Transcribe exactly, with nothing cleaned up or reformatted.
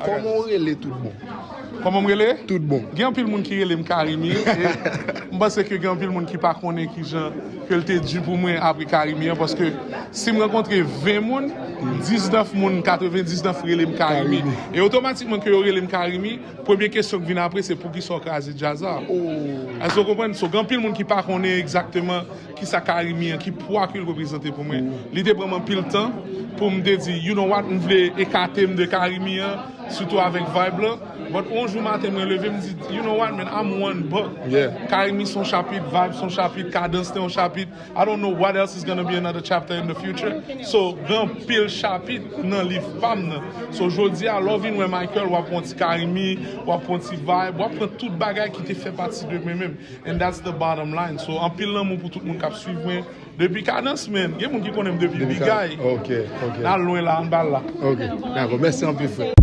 Kòman w rele tout bon? Kòman m rele? Tout bon. Gen anpil moun ki rele m Karimi. E m panse ke gen anpil moun ki pa konnen ki jan ke l te di pou mwen apre Karimi an, paske si m rankontre ven moun, diznèf moun, katrevendiznèf rele m Karimi. Karimi. E otomatikman ke yo rele m Karimi, premye kesyon ki vin apre se poukisa w kraze djaz la? Èske w konprann? So, gen anpil moun ki pa konnen egzakteman kisa Karimi an, ki pwa ke l reprezante pou mwen. Li te pran m anpil tan pou m te di, you know what, m vle ekate m de Karimi an, sitou avèk vibe lan. But yon jou maten mwen leve, m di, you know what, man, I'm one book. Yeah. Karimi se yon chapit, vibe se yon chapit, kadans te yon chapit. I don't know what else is gonna be another chapter in the future. So, gen anpil chapit nan liv pa m nan. So, jodi a, lè w vin wè Michael, w ap pran ti Karimi, w ap pran ti vibe, w ap pran tout bagay ki te fè pati de mwen menm. And that's the bottom line. So, anpil lanmou pou tout moun k ap swiv mwen. Depi kadans, man. Gen moun ki konnen m depi bigay. Ok, ok. N al lwen la, ann bal la. Ok, dakò. Mèsi anpil, frè.